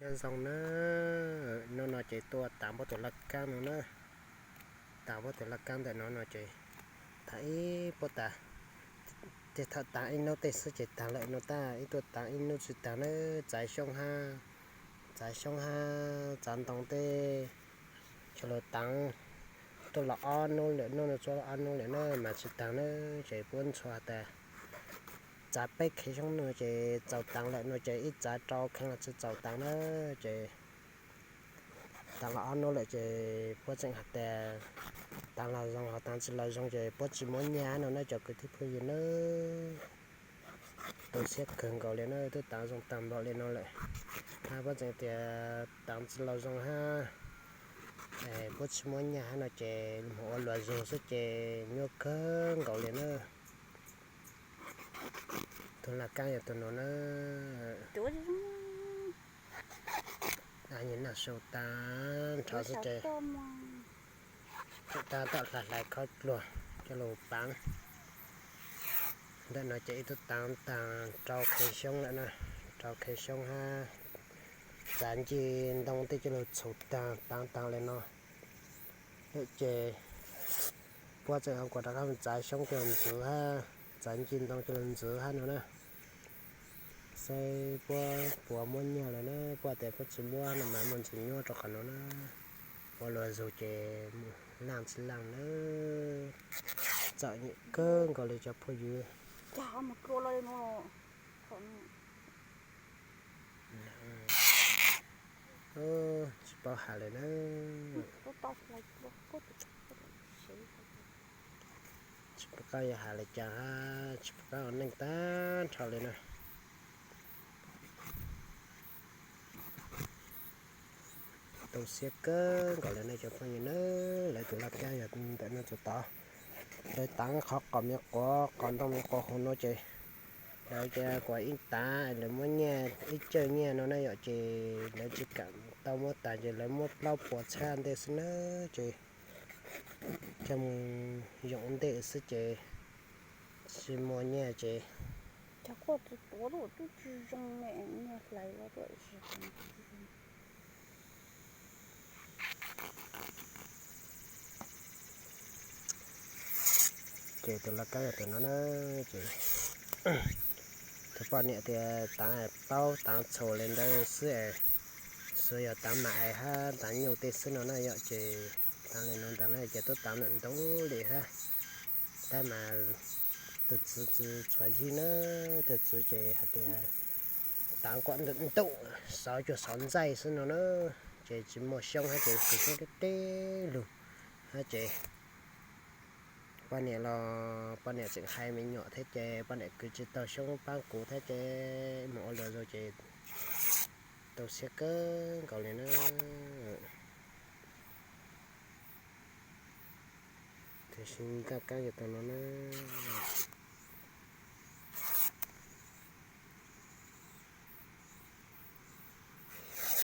Nyob zoo na, hnub no ces tuaj taav puab tus laj kaab no na. Taav puab tus laj kaab ntawm no no ces taav ib puab tas, tej thaum taav ib nub tej xwb ces taag lawm no tas, ib tuaj taav ib nub tsi taag na, txav xyoob hab, txav xyoob hab txav ntoo tej, coj lug taav, tuaj los ob nub lawm, nub no tuaj ob nub lawm na mas tsi taag na. Ces puab ntxhua tas txav peb khev xyoob no ces txaus taav lawm no ces ib txav rau kheev los tsi txaus taav na. Ces taav los ob nub lawm ces puab tseem has tas taav los zoo ho taav tsi los zoo ces puab tsi muab nyaj no na cov kwv tij phooj ywg nawb. Tu siab kawg nkaus li na, twb taav zoo taag npaum li no lawm, hab puab tseem tias taav tsi los zoo hab, puab tsi muab nyaj hab no ces moog ua luas zug xwb ces nyuaj kawg nkaus li na. Tus laj kaab yog tus no na. Naj su taag nrho xwb ces tseem taag tom hlais hlais khob dluag coj lug paav. Ntawm no ces ib tug taav taag rau khev xyoob lawm na, rau khev xyoob hab txav ncig ntoo tej coj lug txhum taag, taav taag li no. Ces puab tseem kuas rov qab txav xyoob coj lug ntxwv hab txav ncig ntoo coj lug ntxwv hab no na. Saib puab puas muab nyaj lawm na, puab tias puab tsi muab no mas muaj ntsis nyuaj rau qhov no na. Ua luas zug ces laaj tsi laaj na. Txom nyem kawg nkaus li cov phooj ywg. Tsi paub has lawm na. Tsi paub qab yuav has le caag hab tsi paub qab ua neej taag nrho li na. Tu siab kawg nkaus li na cov phooj ywg na. Lawv tus laj kaab yog ntawm no txug tod. Lawv taav qhov qos me quav, qos ntoo me quav huv no ces lawv kuas ib taav lawv muab nyaj ib cawj nyaj no na yom, ces lawv tsi kaam tau muab taag ces lawv muab plaub puas txhab ntej xwb na, ces coj moog yoo ntej xwb ces tsi muaj nyaj ces ces tus laj kaab yog tus no na. Ces tus poj niam tias taav paub taav txhum li ntawd xwb es, xuas yog taav mam es hab taav nyuj tej xwb no na yom, ces taav li no ntag na ces tuaj taav ntawm ntug li hab. Tab mas tug txwv tsi txhua yig na, tug txwv ces has tias taav kuas ntawm ntug, xov cuag xov ntxaij xwb no na, ces tsi muaj xyoob hab ces kwv xyoob deb deb lug hab ces poj niam los poj niam tseem hais me nyuam thiab ces poj niam kwv tsi tau xyoob paab kuv thiab ces moog ua luas zug ces tu siab kawg nkaus li na. Tiam sis laj kaab yog tus no na.